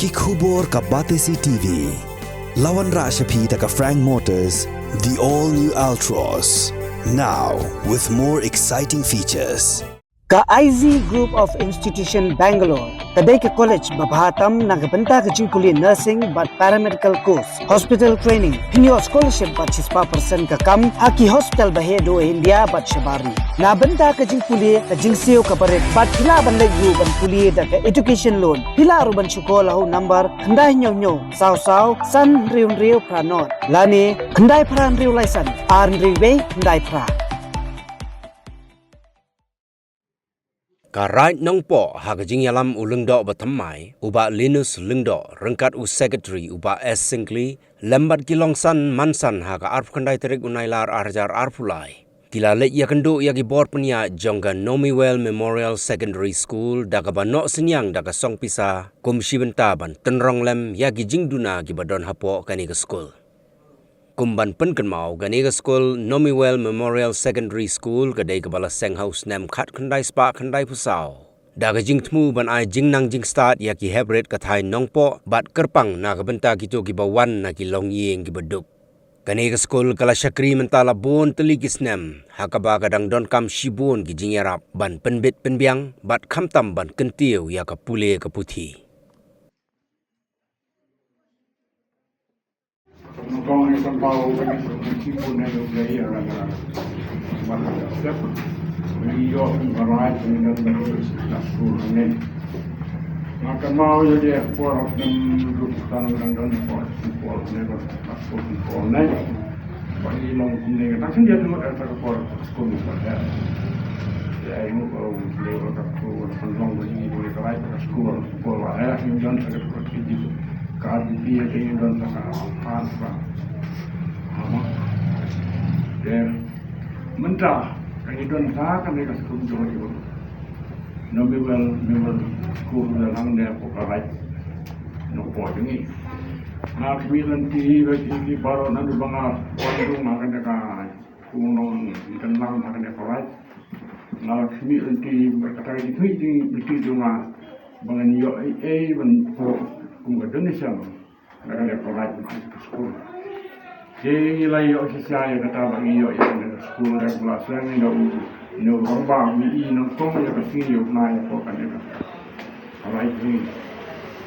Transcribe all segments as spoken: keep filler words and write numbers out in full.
Ki khubor ka Batesi T V. La wanrah sha phi da ka Frank Motors, the all new Altroz. Now with more exciting features. Ka I Z Group of Institution Bangalore ka dei ka college ba bha tam na ka bynta ka jingpule nursing bad paramedical course, hospital training, pynïoh scholarship bad shispah percent ka kam ha ki hospital ba heh duh India bad shabar ri. Na bynta ka jingpule ka jingsiew ka barit bad phi lah ban leit ruh ban pule da ka education loan. Phi lah ruh ban shu call ha u number khyndai hynñiew hynñiew saw saw san hynriew hynriew phra nod lane khyndai phra hynriew lai san ar hynriew wei khyndai phra. Ka Raid Nongpoh ha ka jingïalam u Lyngdoh Bathymmai, u Bah Linus Lyngdoh, ryngkat u Secretary u Bah S Syngkli, lem bad ki longsan mansan ha ka arphew khyndai tarik u Nailar ar hajar arphew lai. Ki la leit ïakynduh ïa ki bor pynïaid jong ka Nomiwell Memorial Secondary School da kaba noh synñiang da ka song pisa kum shi bynta ban tynrong lem ïa ki jingduna kiba don hapoh kane ka skul. Kum ban pynkynmaw, kane ka skul Nomiwell Memorial Secondary School ka dei kaba la seng ha u snem khatkhyndai spah khyndaiphew saw da ka jingthmu ban ai jingnang jingstad ïa ki heprit ka thaiñ Nongpoh bad kyrpang na ka bynta kito kiba wan na ki longïing kiba duk. Kane ka skul ka la shakri mynta la bun tylli ki snem ha kaba ka dang donkam shibun ki jingïarap ban pynbit pynbiang bad khamtam ban kyntiew ïa ka pule ka puthi. Mynta ka ngi don sa kane ka skul jong ngi. Nomiwell, Nomiwell School, la nang ne ko ka rai. No ko jong ngi. Na khmih lynti ba ki, ki baroh na du ba nga wan du nga kane ka kumno ngi kan lang na kane ka rai. Na khmih lynti ba kata ki khmih lynti jong nga ba ngan ïoh ei ei ban poi kum ka donation. Ngi la ïoh shisha ïa kata ba ngi ïoh ïa kane ka skul, da kaba la seng da u, ne u rangbah u i nyngkong ïa ka sngi ïa u bnai ïa ka kane ka. Alright, ni.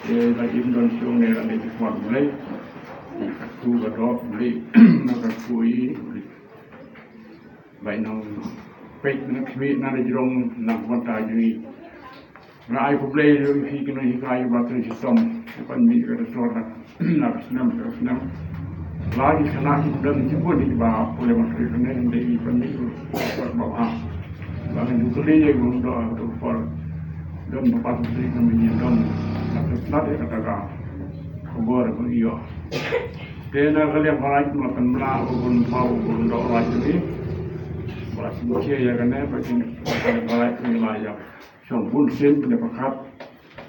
Te la im don shuh ne la dei ki khmat Blei. Ka tu ka dok Blei. Na ka tu i Blei. Bai nang peit na khmih na la jrong na ka bynta jong ngi. Nga ai khublei ïa phi ki nonghikai ba kin shitom. Ban mih ka resor na ka snem ka snem. La ki khynnah ki khynnah ki bun ki ba pule matric ne, hynrei ki ban mih ka resor ba bha. Ba ngan ju kylli ïa u Lyngdoh ha ka por. Don ba pat tri ka mih don. Na ka tnat ïa kata ka khubor ba ïoh. Te na ka liang Bharai ma kan mla u bun pau u bun doh lai ni. Ba sngewsih ïa kane ba kin Bharai kin la ïa. Shong bun sien pynda pyrkhat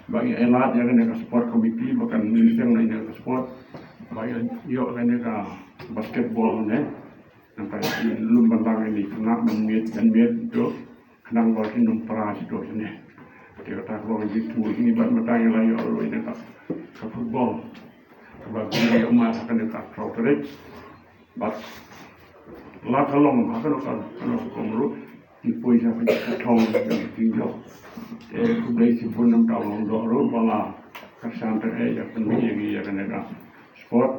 ba ngi ai lad ïa kane ka sport committee ba kan mynsiem ïa kane ka sport ba ïa ïoh kane ka basketball ne. Nangta lum ban dang ïa ni khynnah ban miet ban miet to khnang ba kin ym pra sha to shane. Te kata ka long jingthmu jong ngi bad mynta ngi la ïoh ruh ïa kane ka football kaba kin ïoh ma ha kane ka throw trek. Bad la ka long ha kano ka, kano ka kong ruh ngi poi sha ka thong ka jingïoh. Te khublei shibun namar u Lyngdoh ruh ba la kyrshan te ïa pynmih ïa ngi ïa kane ka sport.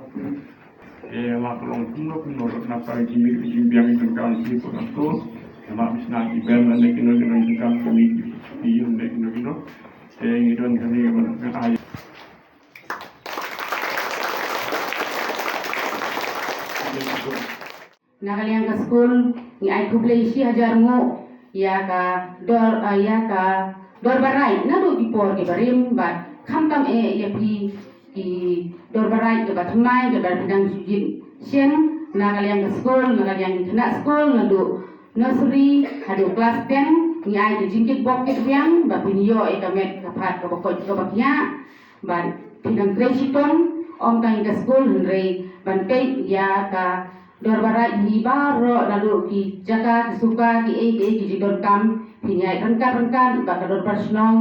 Te la ka long kumno kumno ruh na ka jingmih jingbiang jong ka jingpynskul. Te la bishna ki bel lane kino kino jingkam ki mih ki ïing lane kino kino. Te ngi don kane ban ai Na ka liang ka skul ngi ai khublei shi hajar nguh ïa ka dor, ah, ïa ka dorbar raid naduh ki por ki barim bad khamtam eh ïa phi ki dorbar raid kiba thymmai kiba phi dang shu jied shen. Na ka liang ka skul, na ka liang ki khynnah skul naduh nursery haduh klas ten ngi ai ka jingkitbok kitbiang ba phin ïoh ïa ka met ka phad kaba koit kaba khiah. Bad phi dang trei shitom, ym tang ïa ka skul hynrei ban peit ïa ka dorbar raid hi baroh naduh ki jaka ki suka kiei kiei ki jingdonkam phin ïaid ryngkat ryngkat bad ka dorbar shnong.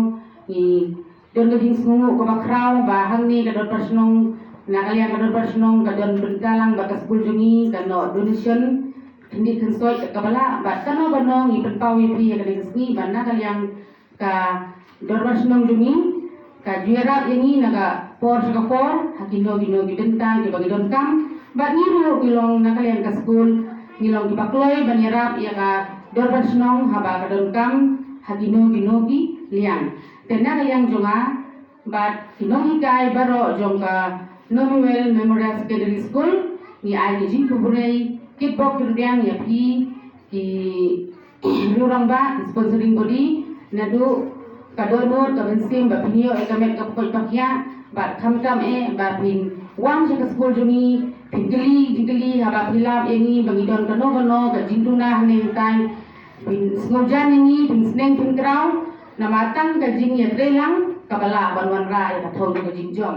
Ngi don ka jingsngew kaba khraw ba hangne ka dorbar shnong, na ka liang ka dorbar shnong ka don bynta lang ba ka skul jong ngi ka noh donation khyndiat khynsoit kaba lah bad kano kano ngi pynpaw ïa phi ïa kane ka sngi ba na ka liang ka dorbar shnong jong ngi ka ju ïarap ïa ngi na ka por sha ka por ha kino kino ki bynta kiba ngi donkam. Bad ngi ruh ngi long na ka liang ka skul ngi long kiba kloi ban ïarap ïa ka dorbar shnong haba ka donkam ha kino kino ki liang. Te na ka liang jong nga bad ki nonghikai baroh jong ka Nomuel Memorial Secondary School ngi ai ki jingkhublei kitbok kitrwiang ïa phi ki riewrangbah, ki sponsoring body, naduh ka dohnud ka mynsiem ba phin ïoh ïa ka met ka pukot ka khiah bad khamtam eh ba phin wan sha ka skul jong ngi, phin kylli jingkylli haba phi lap ïa ngi ba ngi don kano kano ka jingduna hangne hangtai, phin sngewjan ïa ngi, phin sneng phin kraw. Namar tang ka jingïatreilang kaba lah ban wanrah ïa ka thong ka jingjop.